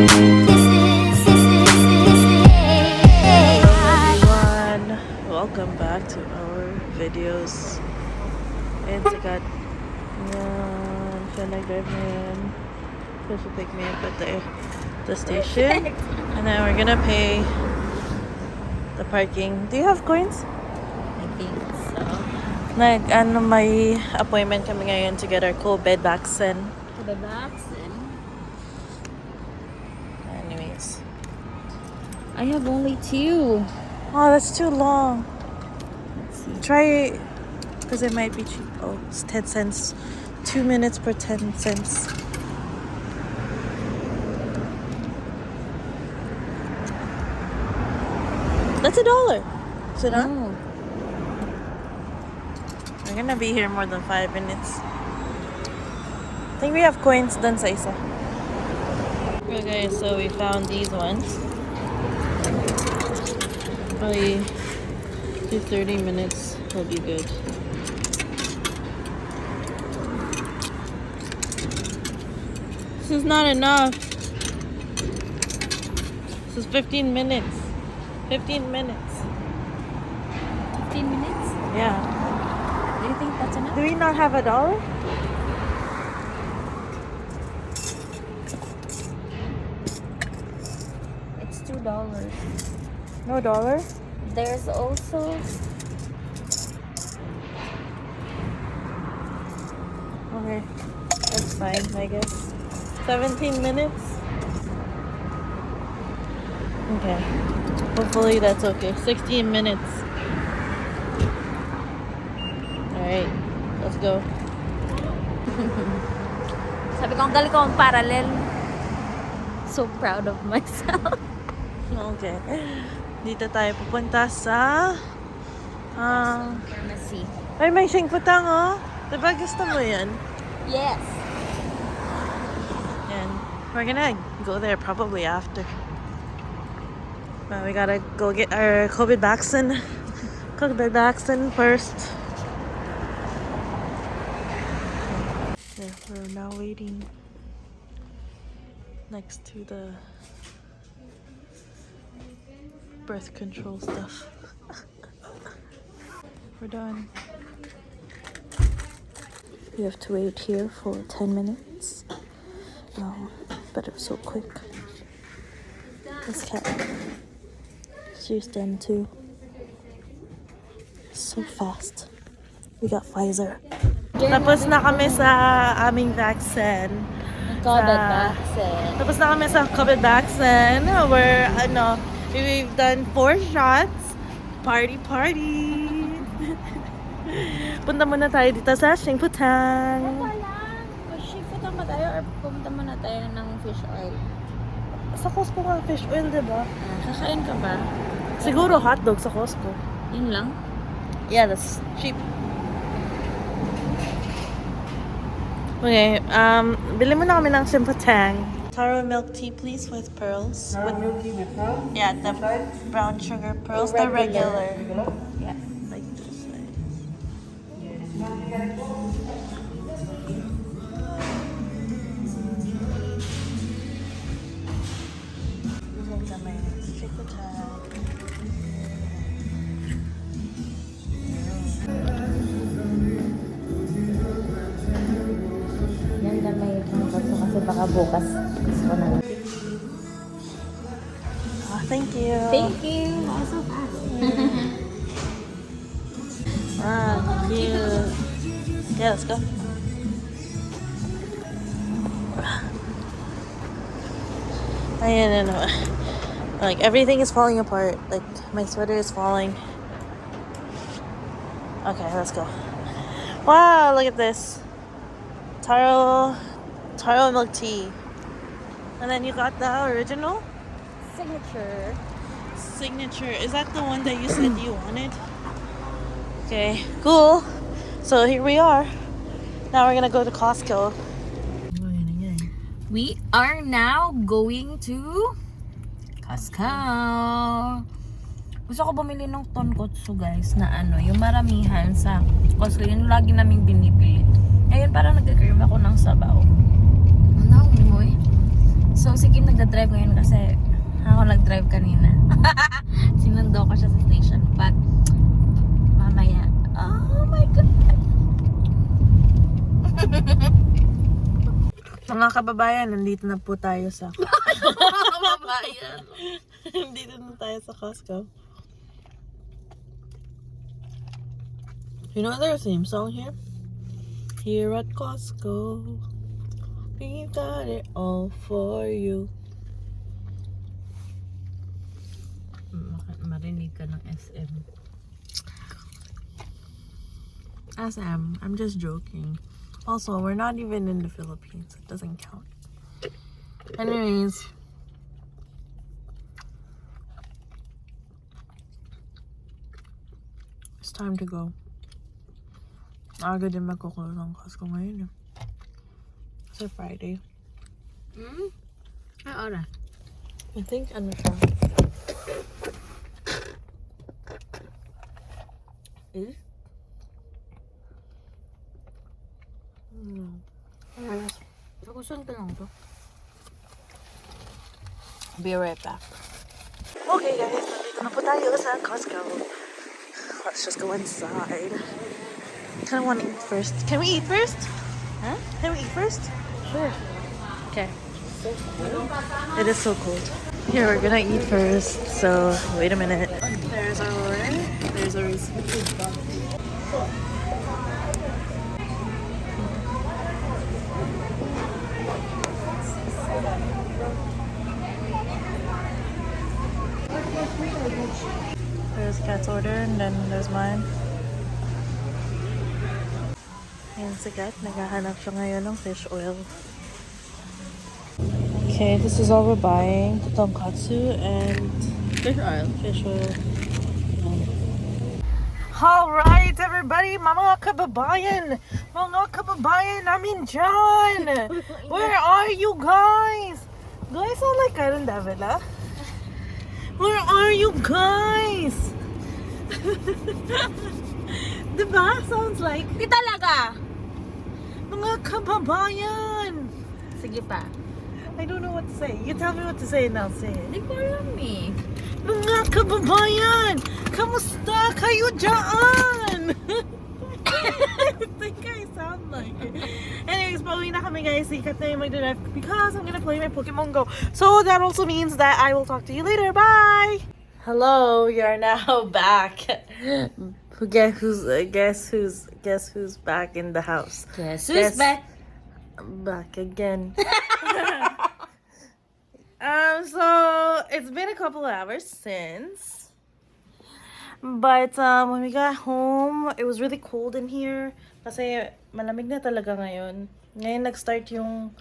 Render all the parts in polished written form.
Everyone, welcome back to our videos. And sikat. Yan, siya nag-drive na yan. So she'll pick me up at the station. And then we're gonna pay the parking. Do you have coins? I think so. May appointment kami ngayon to get our COVID vaccine. To the vaccine? Anyways. I have only 2. Oh, that's too long. Let's see. Try, because it might be cheap. Oh, it's 10 cents. 2 minutes per 10 cents. That's $1. Is it not? Oh. We're gonna be here more than 5 minutes. I think we have coins dun sa isa. Okay, so we found these ones. Probably 30 minutes will be good. This is not enough. This is 15 minutes. 15 minutes. 15 minutes? Yeah. Do you think that's enough? Do we not have $1? It's $2. No dollar? There's also... Okay. That's fine, I guess. 17 minutes? Okay. Hopefully that's okay. 16 minutes. Alright. Let's go. Sabi ko, ang galing ko ang parallel. So proud of myself. Okay. Dito tayo pupunta sa... Pharmacy. Ay, may singputang, oh. Diba gusto mo yan? Yes. And we're gonna go there probably after. But we gotta go get our COVID vaccine. COVID vaccine first. Yeah, we're now waiting next to the birth control stuff. We're done. We have to wait here for 10 minutes. No, but it was so quick. This cat, she's done too. So fast. We got Pfizer. Tapos na kami sa aming vaccine. COVID vaccine. Tapos na kami sa COVID vaccine. We've done 4 shots. Party, party. Punta muna tayo dito sa Singputang. Shake-putang ba tayo or pumunta muna tayo ng fish oil? Sa Costco nga, fish oil, diba? Kakain ka ba? Siguro hotdog sa Costco. Yun lang? Yeah, that's cheap. Okay, bili mo na kami ng Singputang. Taro milk tea, please, with pearls. Milk tea with pearls? Yeah, the brown sugar pearls, the regular. Yeah. Like this. Yan na may pangkat ko kasi baka bukas. Gusto na. Oh, thank you. Thank you. That was so fast. Cute. Yeah, let's go. Ayan, ano. Like, everything is falling apart. Like, my sweater is falling. Okay, let's go. Wow, look at this. Taro milk tea. And then you got the original? Signature. Is that the one that you said you wanted? Okay, cool. So here we are. Now we're gonna go to Costco. We are now going to Costco. Gusto ko bumili ng tonkotsu guys na yung maramihan sa Costco. Yun lagi naming binibili. Ngayon parang nagka-crave ako ng sabaw. Ano mo So, sige, nagda-drive ngayon kasi ako nag-drive kanina. Sinundo ko siya sa station. But, mamaya. Oh my God! Mga kababayan, nandito na po tayo sa... Kababayan. Nandito na tayo sa Costco. You know their theme song here? Here at Costco, we got it all for you. Marinig ka ng SM. SM, I'm just joking. Also, we're not even in the Philippines. It doesn't count. Anyways. It's time to go. Aga din magkukulong ng Costco ngayon. It's a Friday. Ay, oras. I think ano siya? Eh? Oras. Nagustuhan ko lang to. Be right back. Okay guys, nandito na po tayo sa Costco. Let's just go inside. I kind of want to eat first. Can we eat first? Huh? Can we eat first? Sure. Okay. It is so cold. Here, we're gonna eat first. So, wait a minute. There's our order. There's our receipt. There's Kat's order, and then there's mine. Ayan si Kat, naghahanap siya ngayon ng fish oil. Okay, this is all we're buying. Tonkatsu and Fish oil. fish oil. Alright, everybody, mga kababayan! Mga kababayan namin dyan! Where are you guys? Do I sound like Karen Davila? Where are you guys? Diba? Sounds like Di talaga! mga kababayan! Sige pa. I don't know what to say. You tell me what to say and I'll say it. Hindi ko alam eh. Mga kababayan! Kamusta kayo dyan? I think I sound like it. Anyways, pauwi na kami guys. Sikat na yung mag-drive because I'm gonna play my Pokemon Go. So that also means that I will talk to you later. Bye! Hello, you're now back. Guess who's back in the house? Guess who's back? Back again. So it's been a couple of hours since, but when we got home, it was really cold in here kasi malamig na talaga ngayon. Ngayon nag-start yung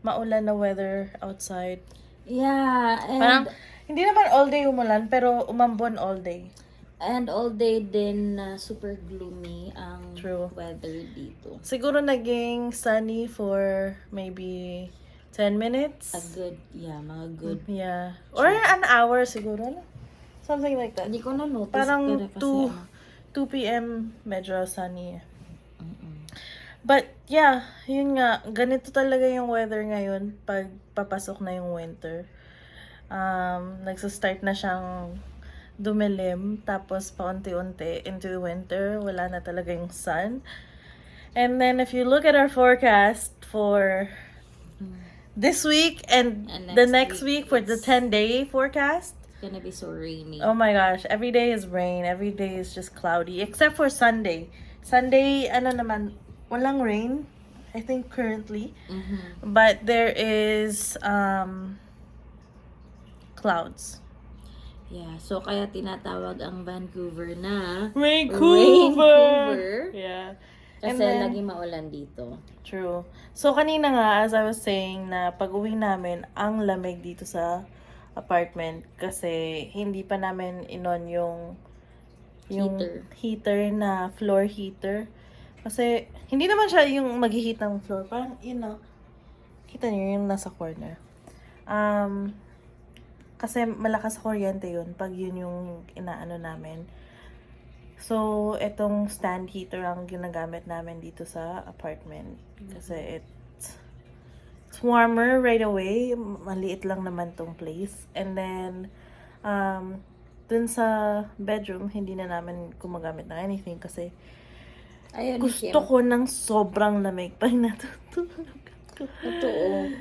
maulan na weather outside. Yeah, Parang and hindi naman all day umulan pero umambon all day. all day din super gloomy ang True. weather dito. Siguro naging sunny for maybe 10 minutes. Mga good. Yeah. Or an hour siguro. No? Something like that. Hindi ko na notice. Parang pero kasi 2 p.m. medyo sunny. But yeah, yun nga. Ganito talaga yung weather ngayon pag papasok na yung winter. Nagsa-start na siyang dumilim. Tapos paunti-unti into the winter. Wala na talaga yung sun. And then if you look at our forecast for this week and the next week for the 10-day forecast, it's gonna be so rainy. oh my gosh, every day is rain, every day is just cloudy, except for Sunday. Sunday, ano naman, walang rain, I think currently, but there is clouds. Yeah, so kaya tinatawag ang Vancouver na Vancouver! Yeah. Kasi And then, laging maulan dito. True. So, kanina nga, as I was saying, na pag-uwi namin, ang lamig dito sa apartment kasi hindi pa namin inon yung heater na floor heater. Kasi, hindi naman siya yung mag-heat ng floor. Parang, kita niyo yung nasa corner. Kasi malakas sa kuryente yun pag yun yung inaano namin. So, itong stand heater ang ginagamit namin dito sa apartment. Kasi it's it's warmer right away. Maliit lang naman tong place. And then, dun sa bedroom, hindi na namin gumagamit ng anything kasi Ayun, gusto ko ng sobrang lamig pag natutulog ako. Totoo.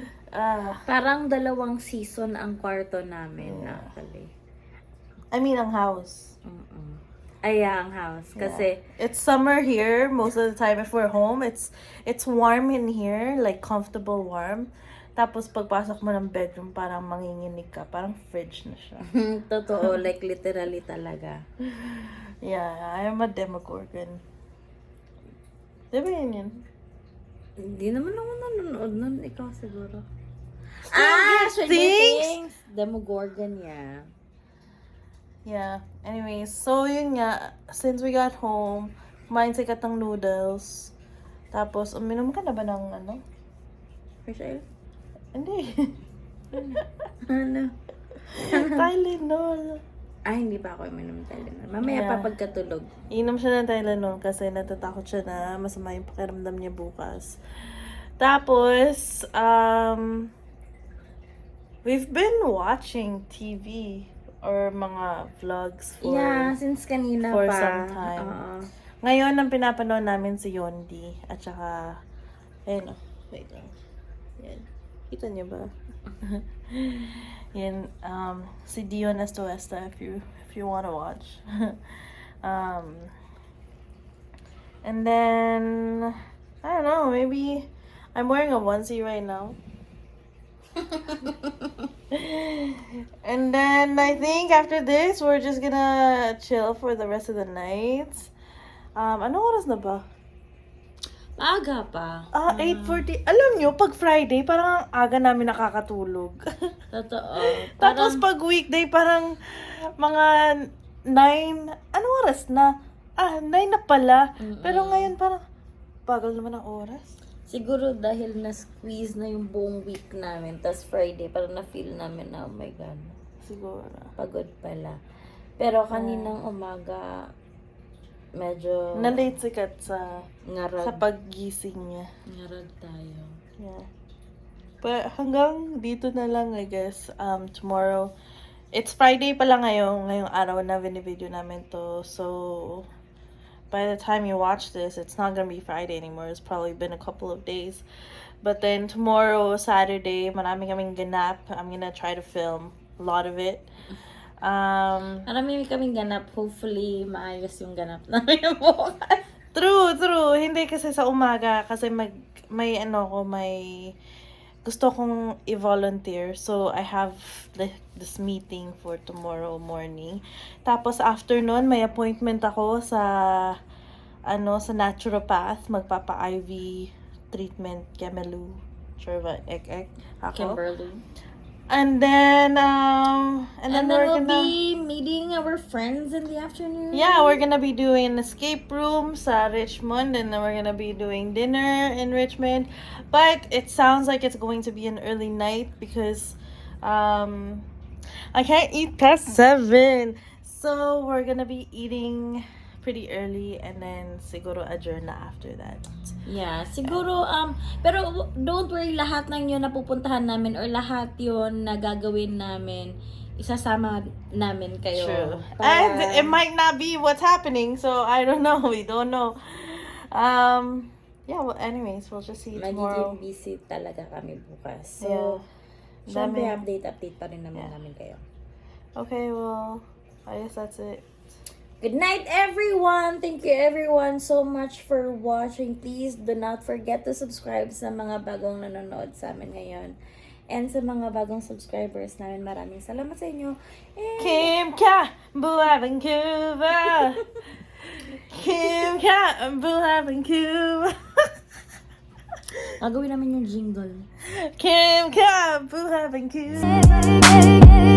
Parang 2 season ang kwarto namin, actually. I mean, ang house. Ang house. Kasi, It's summer here most of the time. If we're home, it's warm in here, like comfortable warm. Tapos pagpasok mo ng bedroom, parang manginginig ka. Parang fridge na siya. totoo, like literally talaga. Yeah, I am a demogorgon. Diba yun? Hindi naman ako nanonood nun. Ikaw siguro. Stranger Things? Demogorgon, yeah. Yeah. Anyways, so yun nga, since we got home, kumain sikat ng noodles. Tapos, uminom ka na ba ng ano? Fish oil? Hindi. Ano? Tylenol. Hindi pa ako uminom ng Tylenol. Mamaya pa pagkatulog. Inom siya ng Tylenol kasi natatakot siya na masama yung pakiramdam niya bukas. Tapos, we've been watching TV or mga vlogs for since kanina for pa. some time. Ngayon, ang pinapanood namin si Yondi at saka, ayun, wait lang. Yan. Kita niyo ba? Yan, si Dion Estuesta if you wanna watch. And then, I don't know, maybe I'm wearing a onesie right now. And then I think after this, we're just gonna chill for the rest of the night. Ano oras na ba? Aga pa. 8:40. Alam nyo, pag Friday, parang ang aga namin nakakatulog. Totoo. Tapos pag weekday, parang mga 9. Ano oras na? 9 na pala. Pero ngayon parang bagal naman ang oras. Siguro dahil na-squeeze na yung buong week namin, tas Friday, parang na-feel namin na, oh my God. Siguro. Pagod pala. Pero kaninang umaga, medyo Na-late sikat sa ngarag paggising niya. tayo. Yeah. But hanggang dito na lang, I guess. Tomorrow, it's Friday pala ngayong araw na video namin to. So, by the time you watch this, it's not gonna be Friday anymore. It's probably been a couple of days. But then tomorrow, Saturday, marami kaming ganap. I'm gonna try to film a lot of it. Marami kaming ganap. Hopefully, maayos yung ganap namin bukas. True. Hindi kasi sa umaga. Kasi may gusto kong i-volunteer. So, I have this meeting for tomorrow morning. Tapos, afternoon, may appointment ako sa naturopath. Magpapa-IV treatment. Kemelu. Sure ba? Ako. Kimberly. And then we'll be meeting our friends in the afternoon. Yeah, we're gonna be doing an escape room sa Richmond, and then we're gonna be doing dinner in Richmond. But it sounds like it's going to be an early night because I can't eat past 7. So we're gonna be eating pretty early, and then siguro adjourn na after that. Yeah, siguro, pero don't worry, lahat ng yun na pupuntahan namin or lahat yun na gagawin namin, isasama namin kayo. True. And it might not be what's happening, so I don't know. We don't know. Yeah, well, anyways, we'll just see tomorrow. Magiging busy talaga kami bukas. So, Yeah. syempre, update pa rin namin kayo. Okay, well, I guess that's it. Good night, everyone! Thank you, everyone, so much for watching. Please do not forget to subscribe sa mga bagong nanonood sa amin ngayon. And sa mga bagong subscribers namin, maraming salamat sa inyo. And Kim Ka, Buhay, Vancouver. Kim Ka, Buhay, Vancouver. gagawin namin yung jingle. Kim Ka, Buhay, Vancouver.